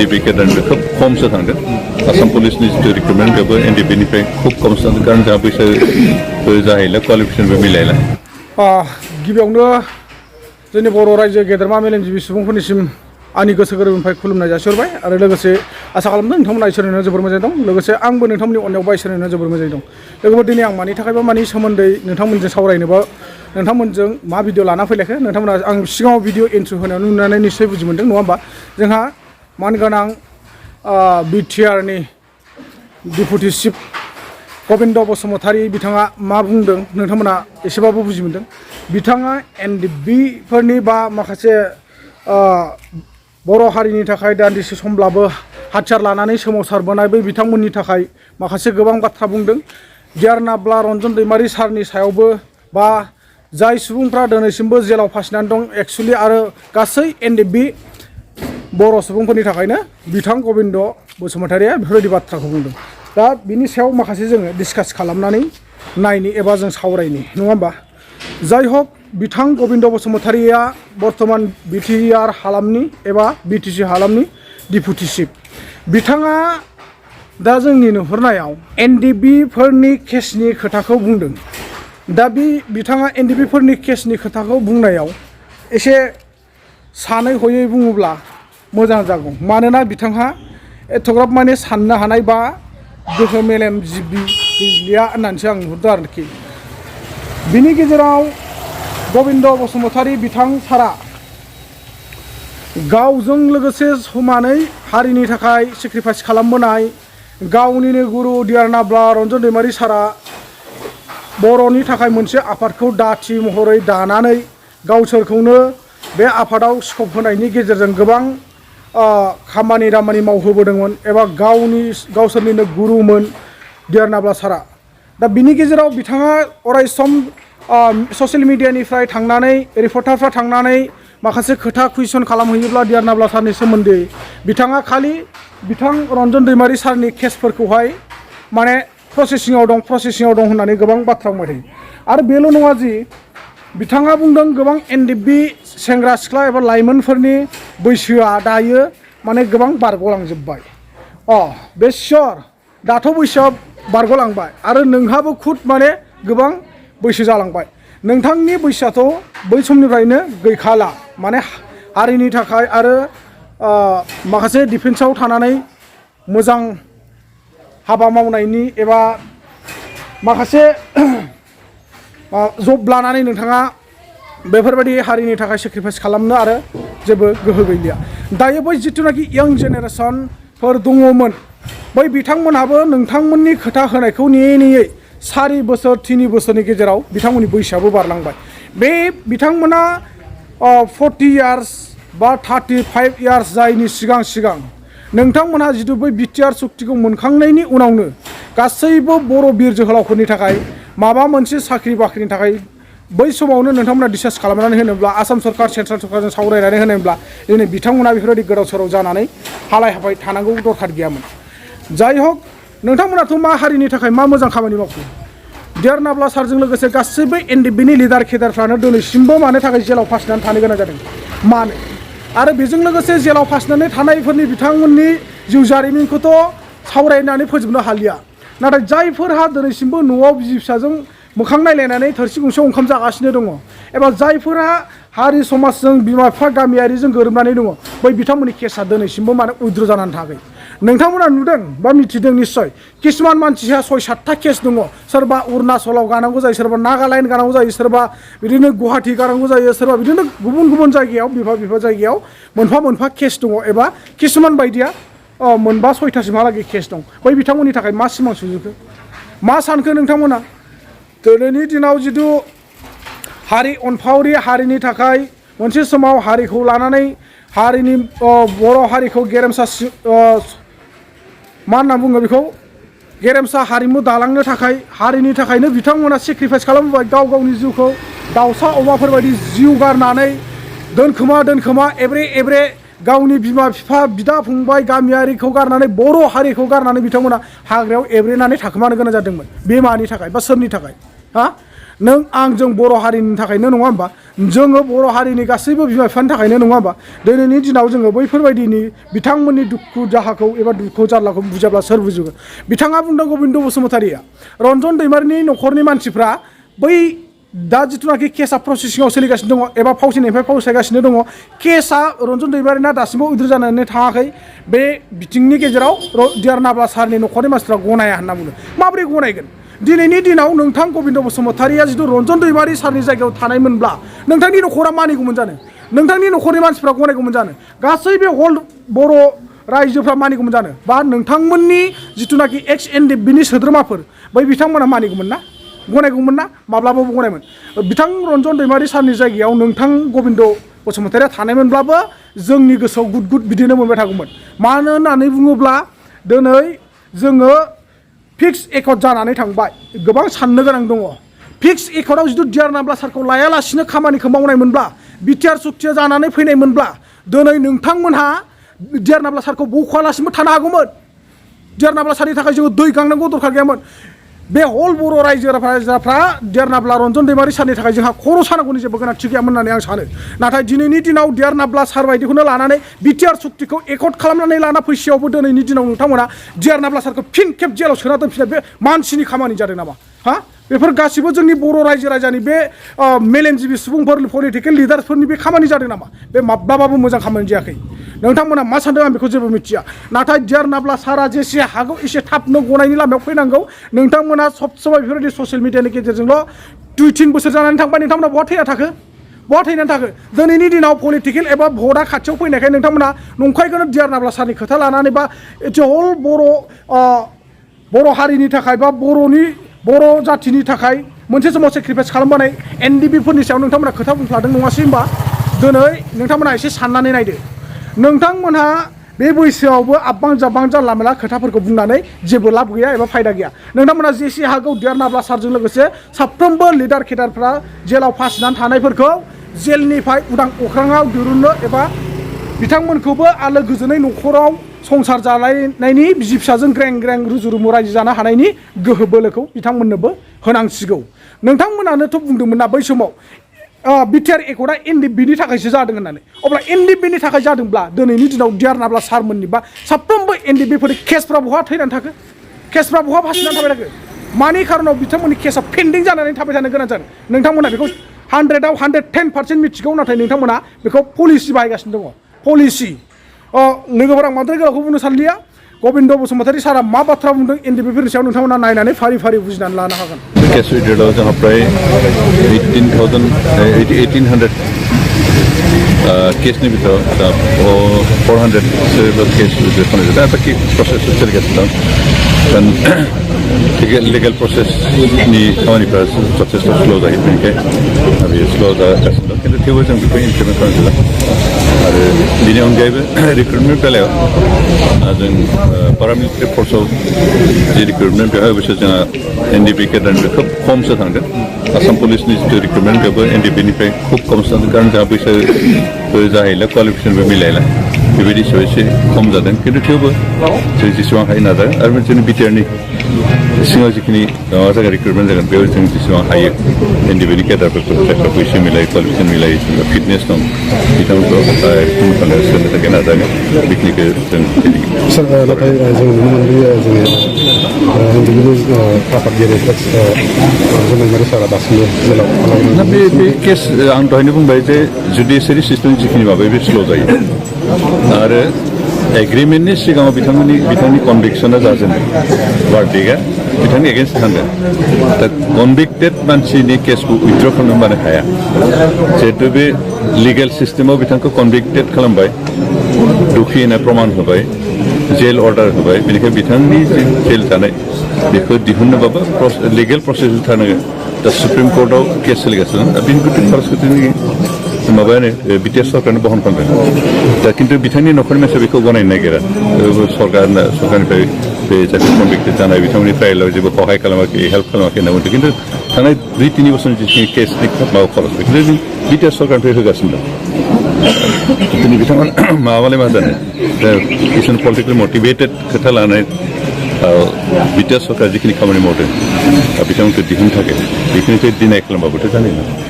एनडिपि केडारनिफ्राय खोब खमसो थांदों आसाम पुलिसनि जिथु रिक्रुटमेन्ट बेबो एनडिपिनिफ्राय खुब खमसो थांदों कारण जोंहा बैसोबो जाहैला क्वालिफिकेसनबो मिलायला गिबियावनो जोंनि बर' रायजो गेदेरमा मेलेमजिबि सुबुंफोरनिसिम आंनि गोसो गोरबोनिफ्राय खुलुमनाय जासिहरबाय आरो लोगोसे आसा खालामदों नोंथांमोना इसोरनो जोबोर मोजाङै दं लोगोसे आंबो नोंथांमोननि अननायावबा इसोरनो जोबोर मोजाङै दं लोगोफोर दिनै आं मानि थाखायबा मानि सोमोन्दै नोंथांमोनजों सावरायनोबा नोंथांमोनजों मा भिडिअ लाना फैलायखो नोंथांमोना आं सिगाङाव भिडिअ इन्ट्र' होनायाव नुनानै निश्चय बुजि मोनदों नङा होमबा जोंहा मानगोनां बिटिआरनि डिपुटि चिफ गबिन्द बसुमतारी बिथाङा मा बुंदों नोंथांमोना एसेबाबो बुजि मोनदों बिथाङा एनडिबिफोरनि बा माखासे बर' हारिनि थाखाय दान्दिसे समब्लाबो हाथियार लानानै सोमावसारबोनाय बै बिथांमोननि थाखाय माखासे गोबां बाथ्रा बुंदों दियारनाब्ला रन्जन दैमारि सारनि सायावबो बा जाय सुबुंफ्रा दिनैसिमबो जेलाव फासिनानै दं एक्सुवेलि आरो गासै एनडिबि बर' सुबुंफोरनि थाखायनो बिथां गबिन्द बसुमतारीया बेफोरबायदि बाथ्राखौ बुंदों दा बिनि सायाव माखासे जोङो डिसकास खालामनानै नायनि एबा जों सावरायनि नङा होमबा जाय हक बिथां गबिन्द बसुमतारीया बर्तमान बिटिआर हालामनि एबा बिटिसि हालामनि डिपुटि चिफ बिथाङा दा जोंनि नुहुरनायाव एनडिबिफोरनि केसनि खोथाखौ बुंदों दा बिथाङा एनडिबिफोरनि केसनि खोथाखौ बुंनायाव एसे सानै हयै बुङोब्ला मोजां जागौ मानोना बिथांहा एथ'ग्राब माने साननो हानाय बा गोहो मेलेमजिबि गैलिया होननानैसो आं नुहुरदों आरोखि बिनि गेजेराव गबिन्द बसुमतारी बिथां सारा गावजों लोगोसे समानै हारिनि थाखाय सेक्रिफाइस खालामबोनाय गावनिनो गुरु दियारनाब्ला रन्जन दैमारि सारा बर'नि थाखाय मोनसे आफादखौ दाथि महरै दानानै गावसोरखौनो बे आफादाव स्कप होनायनि गेजेरजों गोबां खामानि दामानि मावहोबोदोंमोन एबा गावसोरनिनो गुरुमोन दियारनाब्ला सारा दा बिनि गेजेराव बिथाङा अरायसम ससियेल मिडियानिफ्राय थांनानै रिपर्टारफ्रा थांनानै माखासे खोथा कुइसन खालामहैयोब्ला दियारनाब्ला सारनि सोमोन्दै बिथाङा खालि बिथां रन्जन दैमारि सारनि केसफोरखौहाय माने प्रसेसिङाव दं होननानै गोबां बाथ्रा बुंबाय थायो आरो बेल' नङा जि बिथाङा बुंदों गोबां एनडिबि सेंग्रा सिख्ला एबा लाइमोनफोरनि बैसोआ दायो माने गोबां बारग'लांजोब्बाय बे सियर दाथ' बैसोआ बारग'लांबाय आरो नोंहाबो खुद माने गोबां बैसो जालांबाय नोंथांनि बैसोआथ' बै समनिफ्रायनो गैखाला माने हारिनि थाखाय आरो माखासे डिफेन्सआव थानानै मोजां हाबा मावनायनि एबा माखासे जब लानानै नोंथाङा बेफोरबायदि हारिनि थाखाय सेक्रिफाइस खालामनो आरो जेबो गोहो गैलिया दायो बै जिथुनाखि यंग जेनेरेसनफोर दङमोन बै बिथांमोनहाबो नोंथांमोननि खोथा होनायखौ नेयै 4 बोसोर 3 बोसोरनि गेजेराव बिथांमोननि बैसोआबो बारलांबाय बे बिथांमोना 40 इयार्स बा 35 इयार्स जायनि सिगां नोंथांमोनहा जिथु बै बिटिआर सुक्तिखौ मोनखांनायनि उनावनो गासैबो बर' बिर जोहोलावफोरनि थाखाय माबा मोनसे साख्रि बाख्रिनि थाखाय बै समावनो नोंथांमोना डिसकास खालामनानै होनोब्ला आसाम सरकार सेन्ट्रेल सरकारजों सावरायनानै होनोब्ला दिनै बिथांमोना बेफोरबायदि गोदाव सोराव जानानै हालाय हाफाय थानांगौ दरखार गैयामोन जाय हक नोंथांमोनाथ' मा हारिनि थाखाय मा मोजां खामानि मावखो दियारनाब्ला सारजों लोगोसे गासैबो एनडिबिनि लिडार केडारफ्रानो दिनैसिमबो मानो थाखाय जेलाव फासिनानै थानो गोनां जादों मानो आरो बेजों लोगोसे जेलाव फासिनानै थानायफोरनि बिथांमोननि जिउ जारिमिनखौथ' सावरायनानै फोजोबनो हालिया नाथाय जायफोरहा दिनैसिमबो न'आव बिसि फिसाजों मोखां नायलायनानै थोरसि गंसेयाव ओंखाम जागासिनो दङ एबा जायफोरा हारि समाजजों बिमा बिफा गामियारिजों गोरोबनानै दङ बै बिथांमोननि केसा दिनैसिमबो माने उइद्र जानानै थायाखै नोंथांमोना नुदों बा मिथिदों निश्चय किसुमान मानसिहा 6-7टा केस दङ सोरबा अरुणाचलाव गानांगौ जायो सोरबा नागालेण्ड गानांगौ जायो सोरबा बिदिनो गुवाहाटि गानांगौ जायो सोरबा बिदिनो गुबुन जायगायाव बिफा जायगायाव मोनफा केस दङ एबा किसुमान बायदिया 4-6टासिमहालागै केस दं बै बिथांमोननि थाखाय मा सिमां सुजुखो मा सानखो नोंथांमोना दिनैनि दिनाव जिथु हारि अनफावरि हारिनि थाखाय मोनसे समाव हारिखौ लानानै हारिनि बर' हारिखौ गेरेमसा मा होनना बुङो बेखौ गेरेमसा हारिमु दालांनो थाखाय हारिनि थाखायनो बिथांमोना सेक्रिफाइस खालामबोबाय गावनि जिउखौ दाउसा अमाफोरबायदि जिउ गारनानै दोनखोमा एब्रे गावनि बिमा बिफा बिदा फंबाय गामियारिखौ गारनानै बर' हारिखौ गारनानै बिथांमोना हाग्रायाव एब्रेनानै थाखोमानो गोनां जादोंमोन बे मानि थाखाय बा सोरनि थाखाय नों आं जों बर' हारिनि थाखायनो नङा होमबा जोङो बर' हारिनि गासैबो बिमा बिफानि थाखायनो नङा होमबा दिनैनि दिनाव जोङो बैफोरबायदिनि बिथांमोननि दुखु दाहाखौ एबा दुखु जारलाखौ बुजाब्ला सोर बुजिगोन बिथाङा बुंदों गबिन्द बसुमतारिया रन्जन दैमारिनि न'खरनि मानसिफ्रा बै दा जिथुनाखि केसा प्रसेसिङाव सोलिगासिनो दङ एबा फावसायनायनिफ्राय फावसायगासिनो दङ केसा रन्जन दैमारिना दासिमबो उइद्र जानानै थाङाखै बे बिथिंनि गेजेराव डिआर नाब्ला सारनि न'खरनि मानसिफ्रा गनाया होनना बुङो माबोरै गनायगोन दिनैनि दिनाव नोंथां गबिन्द बसुमतारिया जिथु रन्जन दैमारि सारनि जायगायाव थानायमोनब्ला नोंथांनि न'खरा मानिगौमोन जानो नोंथांनि न'खरनि मानसिफ्रा गनायगौमोन जानो गासै बे हल बर' रायजोफ्रा मानिगौमोन जानो बा नोंथांमोननि जिथुनाखि ex.ndfb सोद्रोमाफोर बै बिथांमोना मानिगौमोन ना गनायगौमोन ना माब्लाबाबो गनायमोन बिथां रन्जन दैमारि सारनि जायगायाव नोंथां गबिन्द बसुमतारिया थानायमोनब्लाबो जोंनि गोसोआव गुद गुद बिदिनो मोनबाय थागौमोन मानो होननानै बुङोब्ला दिनै जोङो फिक्स एकर्ड जानानै थांबाय गोबां साननो गोनां दङ फिक्स एकर्डआव जिथु डिआर नाब्ला सारखौ लायालासिनो खामानिखौ मावनायमोनब्ला बिटिआर सुक्तिया जानानै फैनायमोनब्ला दिनै नोंथांमोनहा डिआर नाब्ला सारखौ बख'वालासिनो थानो हागौमोन डिआर नाब्ला सारनि थाखाय जोङो दै गांनांगौ दरखार गैयामोन बे हल बर' रायजोफ्रा डिआर नाब्ला रन्जन दैमारि सारनि थाखाय जोंहा खर' सानांगौनि जेबो गोनांथि गैयामोन होननानै आं सानो नाथाय दिनैनि दिनाव डिआर नाब्ला सार बायदिखौनो लानानै बिटिआर सुक्तिखौ एकर्ड खालामनानै लाना फैसेयावबो दिनैनि दिनाव नोंथांमोना डिआर नाब्ला सारखौ फिन खेब जेलाव सोना दोनफिननाय बे मानसिनि खामानि जादों नामा हा बेफोर गासिबो जोंनि बर' रायजो राजानि बे मेलेमजिबि सुबुंफोर पलिटिकेल लिडार्सफोरनि बे खामानि जादों नामा बे माब्लाबाबो मोजां खामानि जायाखै नोंथांमोना मा सानदों आं बेखौ जेबो मिथिया नाथाय डिआर नाब्ला सारा जेसे हागौ एसे थाबनो गनायनि लामायाव फैनांगौ नोंथांमोना सब समय बेफोरबायदि ससियेल मिडियानि गेजेरजोंल' 2-3 बोसोर जानानै थांबाय नोंथांमोना बहा थैना थाखो बहा थैनानै थाखो दिनैनि दिनाव पलिटिकेल एबा भटआ खाथियाव फैनायखाय नोंथांमोना नंखायखौनो डिआर नाब्ला सारनि खोथा लानानै बा हल बर' हारिनि थाखाय बा बर' जाथिनि थाखाय मोनसे समाव सेक्रिफाइस खालामबाय एनडिबिफोरनि सायाव नोंथांमोना खोथा बुंफ्लादों नङासै होमबा दिनै नोंथांमोना एसे साननानै नायदो नोंथांमोनहा बे बैसोआवबो आब्बां जाब्बां जानला मोनला खोथाफोरखौ बुंनानै जेबो लाब गैया एबा फायदा गैया नोंथांमोना जेसे हागौ डिआर नाब्ला सारजों लोगोसे साफ्रोमबो लिडार केडारफ्रा जेलाव फासिनानै थानायफोरखौ जेलनिफ्राय उदां अख्राङाव दिरुननो एबा बिथांमोनखौबो आलो गोजोनै न'खराव संसार जालायनायनि बिसि फिसाजों ग्रें ग्रें रुजु रुमु रायजो जानो हानायनि गोहो बोलोखौ बिथांमोननोबो होनांसिगौ नोंथांमोनानोथ' बुंदोंमोन ना बै समाव बिटिआर एकर्डआ एनडिएफबिनि थाखायसो जादों होननानै अब्ला एनडिएफबिनि थाखाय जादोंब्ला दिनैनि दिनाव डिआर नाब्ला सारमोननि बा साफ्रोमबो एनडिएफबिफोरनि केसफ्रा बहा थैनानै थाखो केसफ्रा बहा फासिनानै थाबाय थाखो मानि खारनाव बिथांमोननि केसआ पेन्डिं जानानै थाबाय थानो गोनां जादों नोंथांमोना बेखौ 100आव 110% मिथिगौ नाथाय नोंथांमोना बेखौ पलिसि बाहायगासिनो दङ पलिसि लोगोफोर आं बांद्राय गोलावखौ बुंनो सानलिया गबिन्द बसुमतारि सारा मा बाथ्रा बुंदों एनडिएफबिफोरनि सायाव नोंथांमोना नायनानै फारि फारि बुजिनानै लानो हागोन केस उइड्र'आव जोंहा प्राय 1800 केसनि भितराव 400 केस उइड्र' खालामनाय जादों दा प्रसेस सोलिगासिनो दं लिगेल प्रसेसनि खामानिफ्रा जथेस्थ' स्ल' जायो बेनिखायनो बेयो स्ल' जागासिनो दं खिन्थु थेवबो जों बेखौ इमप्लिमेन्ट खालामजोबा आरो बेनि अनगायैबो रिक्रुटमेन्ट बेलायाव जों पारामिलिटारि फर्सआव जि रिक्रुटमेन्ट बेवहाय अबयस्से जोंहा एनडिएफबि केडारनिफ्राय खोब खमसो थांदों आसाम पुलिसनि जिथु रिक्रुटमेन्ट बेयावबो एनडिएफबिनिफ्राय खुब खमसो थांदों कारण जोंहा बैसोबो जाहैला क्वालिफिकेसनबो मिलायला बेबायदि हिसाबै एसे खम जादों खिन्थु थेवबो जों जेसेबां हायो नाजागोन आरो जोंनि बिटिआरनि सिङाव जिखिनि माबा जागोन रिक्रुटमेन्ट जागोन बेयाव जों जेसेबां हायो एनडिएफबिनि केडारफोरखौ जायफ्रा बैसो मिलायो क्वालिफिकेसन मिलायो जोंहा फिटनेस दं बिथांमोनखौ रिक्रुटमेन्ट खालामनायाव सोनो थाखाय नाजागोन बेखिनिखौ जों सार नाथाय जों नुनो मोनदों जोङो एनडिएफबिनि आफादगिरि रन्जन दैमारि सारा दासिमबो जेलाव दा बे केस आं दहायनो बुंबाय जे जुडिसियारि सिस्टेम जिखिनि माबायो बे स्ल' जायो आरो एग्रिमेन्टनि सिगाङाव बिथांनि कनभिक्सना जाजेनदों भार्डिक्टआ बिथांनि एगेन्स्ट थांदों दा कनभिक्टेड मानसिनि केसखौ उइथ्र' खालामनो हाया जिहेतु बे लिगेल सिस्टेमाव बिथांखौ कनभिक्टेड खालामबाय दुखि होनना प्रमान होबाय जेल अर्डार होबाय बेनिखायनो बिथांनि जे जेल थानाय बेखौ दिहुननोबाबो लिगेल प्रसेस थानांगोन दा सुप्रिम कर्टआव केस सोलिगासिनो दं दा बेनि गुदि फारसेथिं माबायानो बिटिआर सरकारनो बहन खालामदों दा खिन्थु बिथांनि न'खरनि मानसिया बेखौ गनायनो नागिरा सरकारनिफ्राय बे जायखौ कनभिक्टेड जानाय बिथांमोननि ट्रायेलाव जेबो सहाय खालामाखै हेल्प खालामाखै होनना बुंदों खिन्थु थांनाय 2-3 बोसोरनि जिखिनि केसनि माबा खरस बेखौनो जों बिटिआर सरकारनिफ्राय होगासिनो दं दिनै बिथांमोना माबालाय मा जानो दा किसुमान पलिटिकेल मटिभेटेड खोथा लानाय बिटिआर सरकारा जिखिनि खामानि मावदों बिथांमोनखौ दिहुननो थाखाय बेखिनिफ्राय डिनाय खालामबाबोथ' जानाय नङा